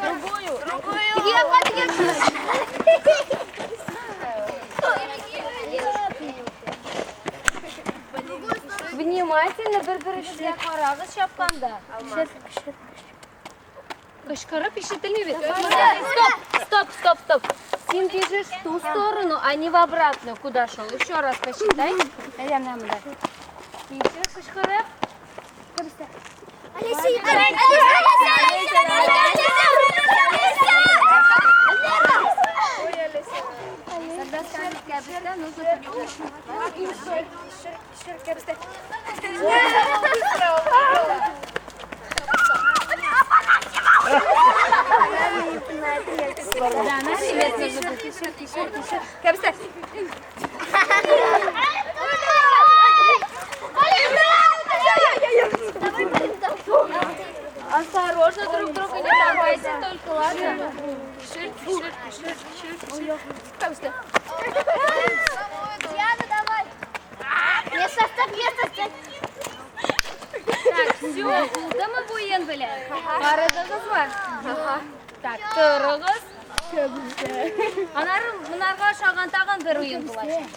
Другую. Внимательно бер-берегезгә карагыз чапканда. Кычкырып ишетелми бит. Стоп, стоп, стоп, стоп. Син бежишь в ту сторону, а не в обратную. Куда шел? Еще раз посчитай. Ничего, кычкырып. Когда ставить кәбестә, нужно Да, на привет нужно будет. Кәбестә. Осторожно, друг друга не толкайте только, ладно? Кәбестә. Диана, давай. Место, стоп, место, стоп. Так, все, булдымы бу уен белән? Арыдыгызмы? Так, торыгыз. Аннары монарга ошаган тагын бер уен булачак.